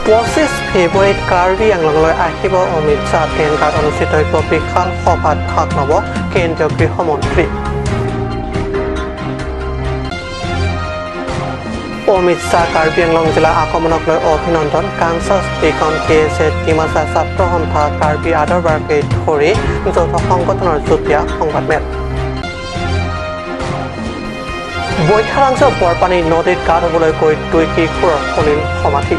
25 ফেব্ৰুৱাৰীত কাৰ্বি আংলঙলৈ আহিব অমিত শ্বাহ। টেনগাঁৱত অনুষ্ঠিত হ'ব বিশাল সভাত ভাগ ল'ব কেন্দ্ৰীয় গৃহমন্ত্ৰী। অমিত শ্বাহ কাৰ্বি আংলং জিলা আগমনক লৈ অভিনন্দন কানচাছ টিকম, কে এছ এ, ডিমাচা ছাত্ৰ সন্থা, কাৰ্বি আদৰবাৰকে ধৰি যৌথ সংগঠনৰ যুটীয়া সংবাদমেল। বৈঠালাংছ বৰপানী নদীত গা ধুবলৈ গৈ দুই কিশোৰৰ সলিল সমাধি।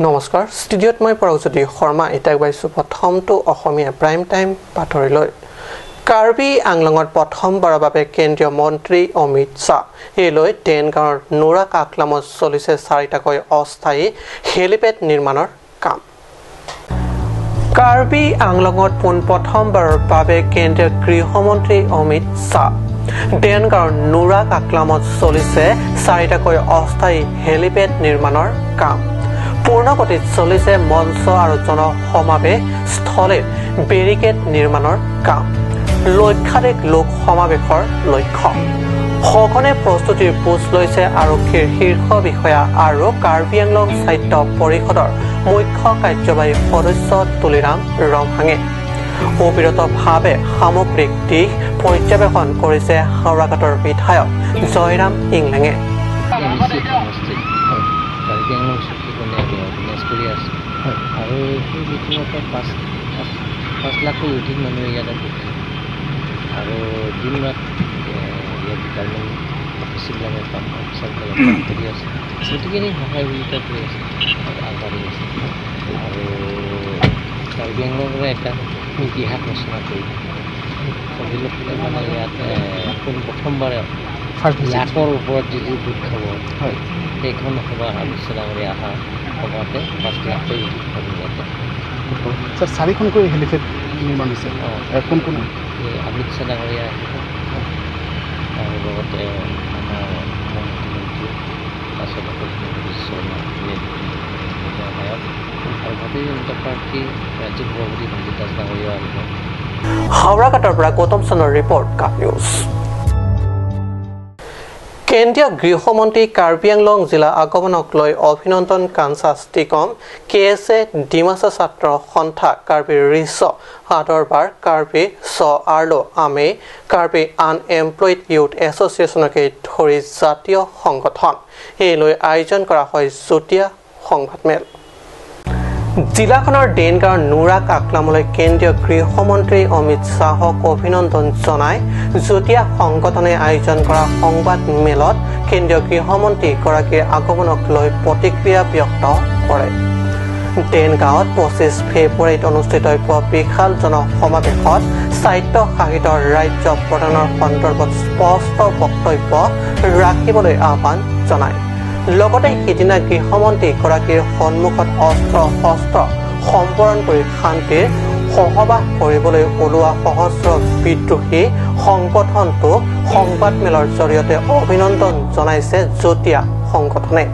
নমস্কাৰ, ষ্টুডিঅ'ত মই পৰগজ্যোতি শৰ্মা। এতিয়া আগবাঢ়িছোঁ প্ৰথমটো অসমীয়া প্ৰাইম টাইম বাতৰিলৈ। কাৰ্বি আংলঙত প্ৰথমবাৰৰ বাবে কেন্দ্ৰীয় মন্ত্ৰী অমিত শ্বাহ। এই লৈ টেনগাঁৱৰ নোৰা কাকলামত চলিছে চাৰিটাকৈ অস্থায়ী হেলিপেড নিৰ্মাণৰ কাম। কাৰ্বি আংলঙত পোনপ্ৰথমবাৰৰ বাবে কেন্দ্ৰীয় গৃহমন্ত্ৰী অমিত শ্বাহ। দেনগাঁৱৰ নোৰা কাকলামত চলিছে চাৰিটাকৈ অস্থায়ী হেলিপেড নিৰ্মাণৰ কাম। পূৰ্ণগতিত চলিছে মঞ্চ আৰু জনসমাৱেশ স্থলীত বেৰিকেড নিৰ্মাণৰ কাম। লক্ষাধিক লোক সমাৱেশৰ লক্ষ্য। সঘনে প্ৰস্তুতিৰ বুজ লৈছে আৰক্ষীৰ শীৰ্ষ বিষয়া আৰু কাৰ্বি আংলং স্বায়ত্ত পৰিষদৰ মুখ্য কাৰ্যবাহী সদস্য তুলিৰাম ৰংহাঙে। অবিৰতভাৱে সামগ্ৰিক দিশ পৰ্যবেক্ষণ কৰিছে হাওৰাঘাটৰ বিধায়ক জয়ৰাম ইংলেঙে। সমষ্টিত কাৰ্বি আংলং চুক্তিখনে আমি অৰ্গেনাইজ কৰি আছোঁ আৰু সেই মিটিঙৰ পৰা 5 লাখতকৈ অধিক মানুহ ইয়াতে গোট খায় আৰু দিন ৰাত ইয়াত ডিপাৰ্টমেণ্ট অফিচবিলাকে কাম, অফিচাৰবিলাকে কাম কৰি আছে। গতিকে সেই সহায় সহযোগিতা কৰি আছে আৰু আগবাঢ়ি আছে আৰু কাৰ্বি আংলঙৰে এটা ইতিহাস ৰচনা কৰিব। পৰিলক্ষিত মানে ইয়াত পোন প্ৰথমবাৰ লাখৰ ওপৰত যিটো গোট খাব, সেইখন সভা, অমিত শ্বাহ ডাঙৰীয়া অহা সভাতে 5 লাখতকৈ অধিক মানুহ ইয়াতে। ছাৰ, চাৰিখনকৈ হেলিপেড নিৰ্মাণ হৈছে। অঁ। কোন কোন? এই অমিত শ্বাহ ডাঙৰীয়া আহিব আৰু লগতে আমাৰ মুখ্যমন্ত্ৰী, তাৰপিছত ডক্টৰ হিমন্ত বিশ্ব শৰ্মা নায়ক আৰু ভাৰতীয় জনতা পাৰ্টীৰ ৰাজ্যিক সভাপতি ৰঞ্জিত দাস ডাঙৰীয়াও আহিব। হাওৰাঘাটৰ পৰা গৌতম চন্দ্ৰৰ ৰিপৰ্ট, কাপ নিউজ। কেন্দ্ৰীয় গৃহমন্ত্ৰী কাৰ্বি আংলং জিলা আগমনক লৈ অভিনন্দন কানচাছ টিকম, কে এছ এ, ডিমাচা ছাত্ৰ সন্থা, কাৰ্বি ৰিচ আদৰবাৰ, কাৰ্বি ছ আৰ্লো আমে, কাৰ্বি আনএমপ্লয়ড ইউথ এছ'চিয়েশ্যনকে ধৰি জাতীয় সংগঠন। এই লৈ আয়োজন কৰা হয় যুটীয়া সংবাদমেল। জিলাখনৰ দেনগাঁৱৰ নোৰা কাকলামলৈ কেন্দ্ৰীয় গৃহমন্ত্ৰী অমিত শ্বাহক অভিনন্দন জনাই যুটীয়া সংগঠনে আয়োজন কৰা সংবাদ মেলত কেন্দ্ৰীয় গৃহমন্ত্ৰীগৰাকীৰ আগমনক লৈ প্ৰতিক্ৰিয়া ব্যক্ত কৰে। দেনগাঁৱত 25 ফেব্ৰুৱাৰীত অনুষ্ঠিত বিশাল জনসমাৱেশত স্বায়ত্তশাসিত ৰাজ্য প্ৰদানৰ সন্দৰ্ভত স্পষ্ট বক্তব্য ৰাখিবলৈ আহ্বান জনায়। লগতে সিদিনা গৃহমন্ত্ৰীগৰাকীৰ সন্মুখত অস্ত্ৰ শস্ত্ৰ সম্বৰণ কৰি শান্তিৰ সহবাস কৰিবলৈ ওলোৱা সশস্ত্ৰ বিদ্ৰোহী সংগঠনটোক সংবাদমেলৰ জৰিয়তে অভিনন্দন জনাইছে যুটীয়া সংগঠনে।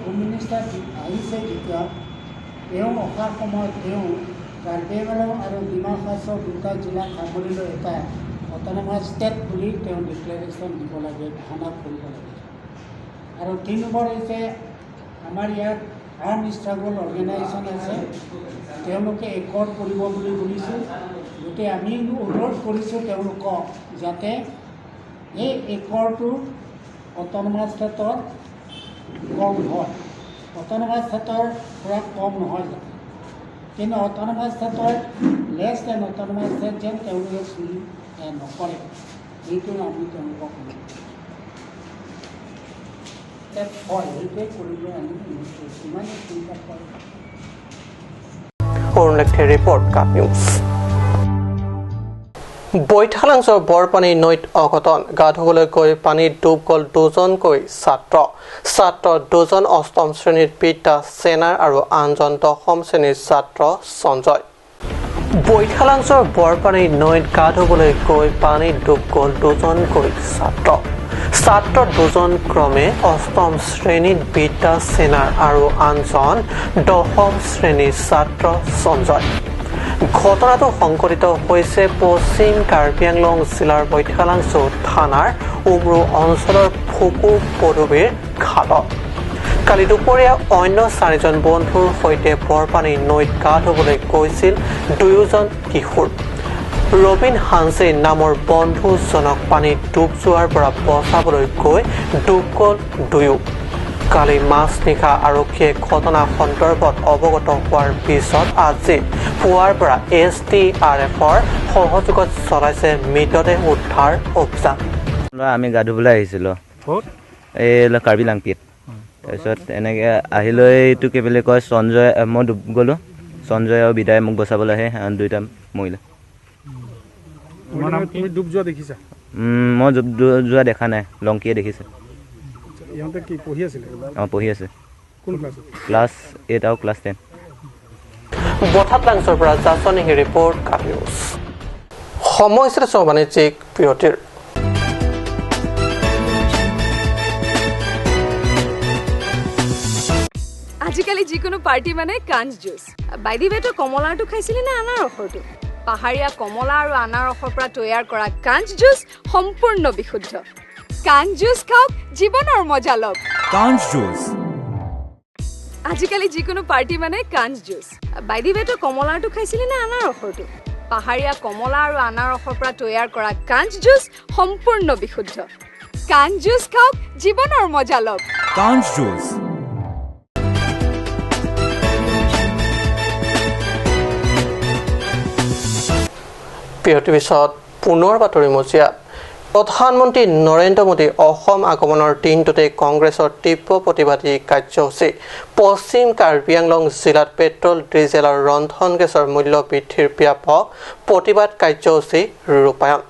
হোম মিনিষ্টাৰ আহিছে যেতিয়া, তেওঁ অহাৰ সময়ত তেওঁ কাৰ্বি আংলং আৰু ডিমা হাছাও দুটা জিলাক সামৰি লৈ এটা অট'নমাছ ষ্টেট বুলি তেওঁ ডিক্লেৰেশ্যন দিব লাগে, ঘোষণা কৰিব লাগে। আৰু 3 নম্বৰ হৈছে আমাৰ ইয়াত আৰ্ম ষ্ট্ৰাগল অৰ্গেনাইজেশ্যন আছে, তেওঁলোকে একৰ্ড কৰিব বুলি শুনিছোঁ। গতিকে আমি অনুৰোধ কৰিছোঁ তেওঁলোকক যাতে এই একৰ্ডটো অট'নমাছ ষ্টেটত কম হয়, অট'নমাছ ষ্টেটৰ পৰা কম নহয় যাতে, কিন্তু অট'নমাছ ষ্টেটৰ লেছ দেন অট'নমাছ ষ্টেট যেন তেওঁলোকে চুই নকৰে, সেইটো আমি তেওঁলোকক অনুৰোধ কৰিছোঁ। হয়, সেইটোৱে কৰিবলৈ আমি অনুৰোধ কৰিছোঁ। ইমানেই চিন্তা কৰে। অৰুণ লেখথেৰ ৰিপৰ্ট, কাপ নিউজ। বৈঠালাংছৰ বৰপানী নৈত অঘটন। গা ধুবলৈ গৈ পানীত ডুব গ'ল দুজনকৈ ছাত্ৰ। ছাত্ৰ দুজন অষ্টম শ্ৰেণীৰ বিদ্যা সেনাৰ আৰু আনজন দশম শ্ৰেণীৰ ছাত্ৰ সঞ্জয়। বৈঠালাংছৰ বৰপানী নৈত গা ধুবলৈ গৈ পানীত ডুব গ'ল দুজনকৈ ছাত্ৰ। ছাত্ৰ দুজন ক্ৰমে অষ্টম শ্ৰেণীত বিদ্যা সেনাৰ আৰু আনজন দশম শ্ৰেণীৰ ছাত্ৰ সঞ্জয়। ঘটনাটো সংঘটিত হৈছে পশ্চিম কাৰ্বি আংলং জিলাৰ বৈঠালাংছু থানাৰ উমৰু অঞ্চলৰ ফুকু পদবীৰ ঘাটত। কালি দুপৰীয়া অন্য চাৰিজন বন্ধুৰ সৈতে বৰপানী নৈত গা ধুবলৈ গৈছিল দুয়োজন কিশোৰ। ৰবীন হানছে নামৰ বন্ধুজনক পানীত ডুব যোৱাৰ পৰা বচাবলৈ গৈ ডুব গ'ল দুয়ো। কালি মাজনিশা আৰক্ষীয়ে ঘটনা সন্দৰ্ভত অৱগত হোৱাৰ পিছত আজি পুৱাৰ পৰা SDRFৰ সহযোগত চলাইছে মৃতদেহ উদ্ধাৰ অভিযান। আমি গা ধুবলৈ আহিছিলোঁ এই কাৰ্বি লাংপিত। তাৰপিছত এনেকৈ আহি লৈ এইটো কি বুলি কয়, সঞ্জয় মই ডুব গ'লোঁ, সঞ্জয় আৰু বিদায় মোক বচাবলৈ আহে, দুয়োটা মৰিলে। ডুব যোৱা দেখিছা? মই ডুব যোৱা দেখা নাই, লংকিয়ে দেখিছে। ইহঁতে কি পঢ়ি আছিলে? অঁ, পঢ়ি আছে। কোন ক্লাছত? ক্লাছ 8 আৰু ক্লাছ 10। বঠাত লাংছৰ পৰা জাছনী ৰিপৰ্ট, নিউজ। সময় বাণিজ্যিক বিৰতিৰ। আজিকালি যিকোনো পাৰ্টি মানে কাঞ্চ জুচ। বাই the ৱে, তই কমলাৰটো খাইছিলি নে আনাৰসৰটো? পাহাৰীয়া কমলা আৰু আনাৰসৰ পৰা তৈয়াৰ কৰা কাঞ্চ জুচ সম্পূৰ্ণ বিশুদ্ধ। কাঞ্চ জুচ খাওক, জীৱনৰ মজা লওক। কাঞ্চ জুচ। আজিকালি যিকোনো পাৰ্টি মানে কাঞ্চ জুচ। বাই the ৱে, তই কমলাৰটো খাইছিলি নে আনাৰসৰটো? পাহাৰীয়া কমলা আৰু আনাৰসৰ পৰা তৈয়াৰ কৰা কাঞ্চ জুচ সম্পূৰ্ণ বিশুদ্ধ। কাঞ্চ জুচ খাওক, জীৱনৰ মজা লওক। কাঞ্চ জুচ। বিৰতিৰ পিছত পুনৰ বাতৰি মজিয়াত। প্ৰধানমন্ত্ৰী নৰেন্দ্ৰ মোদী অসম আগমনৰ দিনটোতে কংগ্ৰেছৰ তীব্ৰ প্ৰতিবাদী কাৰ্যসূচী। পশ্চিম কাৰ্বি আংলং জিলাত পেট্ৰল, ডিজেল আৰু ৰন্ধন গেছৰ মূল্য বৃদ্ধিৰ ব্যাপক প্ৰতিবাদ কাৰ্যসূচী ৰূপায়ণ।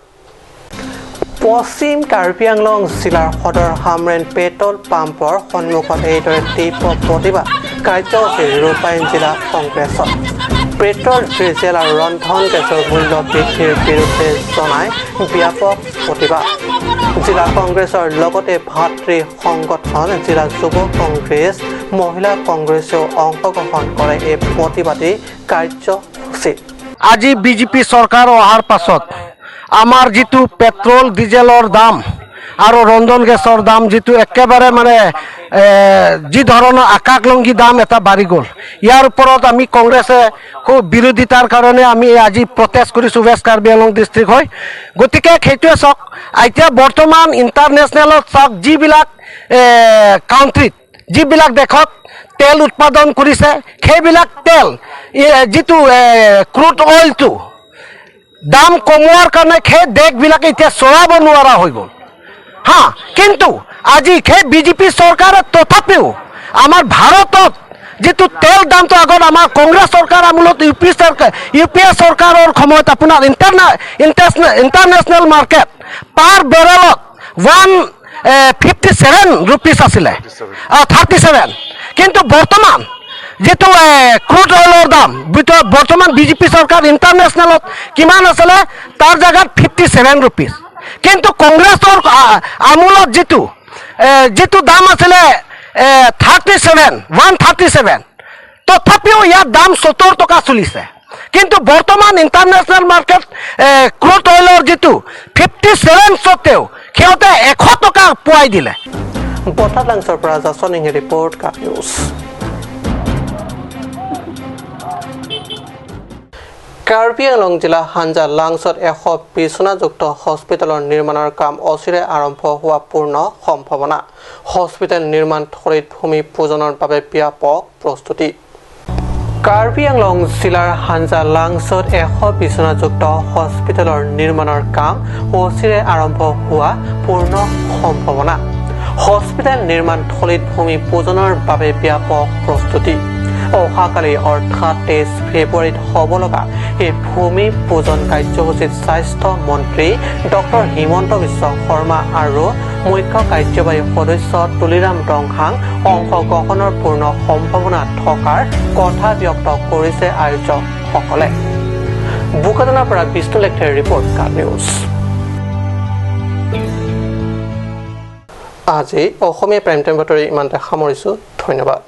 পশ্চিম কাৰ্বি আংলং জিলাৰ সদৰ হামৰেণ পেট্ৰল পাম্পৰ সন্মুখত এইদৰে তীব্ৰ প্ৰতিবাদ কাৰ্যসূচী ৰূপায়ণ জিলা কংগ্ৰেছত। পেট্ৰল, ডিজেল আৰু ৰন্ধন গেছৰ মূল্য বৃদ্ধিৰ বিৰুদ্ধে জনাই ব্যাপক প্ৰতিবাদ। জিলা কংগ্ৰেছৰ লগতে ভাতৃ সংগঠন, জিলা যুৱ কংগ্ৰেছ, মহিলা কংগ্ৰেছেও অংশগ্ৰহণ কৰে এই প্ৰতিবাদী কাৰ্যসূচীত। আজি বিজেপি চৰকাৰ অহাৰ পাছত আমাৰ যিটো পেট্ৰল ডিজেলৰ দাম আৰু ৰন্ধন গেছৰ দাম যিটো একেবাৰে মানে যি ধৰণৰ আকাশলংঘী দাম এটা বাঢ়ি গ'ল, ইয়াৰ ওপৰত আমি কংগ্ৰেছে খুব বিৰোধিতাৰ কাৰণে আমি আজি প্ৰটেষ্ট কৰিছোঁ ৱেষ্ট কাৰ্বি আংলং ডিষ্ট্ৰিক্ট হৈ। গতিকে সেইটোৱে চাওক, এতিয়া বৰ্তমান ইণ্টাৰনেশ্যনেলত চাওক, যিবিলাক কাউণ্ট্ৰিত, যিবিলাক দেশত তেল উৎপাদন কৰিছে, সেইবিলাক তেল যিটো ক্ৰুড অইলটো দাম কমোৱাৰ কাৰণে সেই দেশবিলাকে এতিয়া চলাব নোৱাৰা হৈ গ'ল। হা, কিন্তু আজি সেই বিজেপি চৰকাৰে তথাপিও আমাৰ ভাৰতত যিটো তেল দামটো আগত আমাৰ কংগ্ৰেছ চৰকাৰ আমোলত, ইউ পি এ চৰকাৰৰ সময়ত আপোনাৰ ইণ্টাৰনেশ্যনেল মাৰ্কেট পাৰ বেৰেলত 157 ৰুপিজ আছিলে, 37। কিন্তু বৰ্তমান যিটো ক্ৰুড অইলৰ দাম বৰ্তমান বিজেপি চৰকাৰ ইণ্টাৰনেশ্যনেলত কিমান আছিলে, তাৰ জেগাত 57 ৰুপিজ। কিন্তু কংগ্ৰেছৰ আমোলত যিটো দাম আছিলে 37, 137, তথাপিও ইয়াত দাম 70 টকা চলিছে। কিন্তু বৰ্তমান ইণ্টাৰনেশ্যনেল মাৰ্কেট ক্ৰুড অইলৰ যিটো 57 সত্ত্বেও সিহঁতে 100 টকা পোৱাই দিলে। বঠালাংছৰ পৰা জাছনিং ৰিপৰ্ট, কা নিউজ। কাৰ্বি আংলং জিলা হাঞ্জা লাংছত 100 বিচনাযুক্ত হস্পিটেলৰ নিৰ্মাণৰ কাম অচিৰে আৰম্ভ হোৱা পূৰ্ণ সম্ভাৱনা। হস্পিটেল নিৰ্মাণ থলীত ভূমি পূজনৰ বাবে ব্যাপক প্ৰস্তুতি। কাৰ্বি আংলং জিলাৰ হাঞ্জা লাংছত 100 বিচনাযুক্ত হস্পিটেলৰ নিৰ্মাণৰ কাম অচিৰে আৰম্ভ হোৱা পূৰ্ণ সম্ভাৱনা। হস্পিটেল নিৰ্মাণ থলীত ভূমি পূজনৰ বাবে ব্যাপক প্ৰস্তুতি। অহাকালি অৰ্থাৎ 23 ফেব্ৰুৱাৰীত হ'ব লগা এই ভূমি পূজন কাৰ্যসূচীত স্বাস্থ্য মন্ত্ৰী ডক্টৰ হিমন্ত বিশ্ব শৰ্মা আৰু মুখ্য কাৰ্যবাহী সদস্য তুলিৰাম ৰংহাং অংশগ্ৰহণৰ পূৰ্ণ সম্ভাৱনা থকাৰ কথা ব্যক্ত কৰিছে আয়োজকসকলে। বোকাজানৰ পৰা বিষ্ণু লেখথেৰ ৰিপৰ্ট, কা নিউজ। আজি অসমীয়া প্ৰাইম টাইম বাতৰি ইমানতে সামৰিছোঁ। ধন্যবাদ।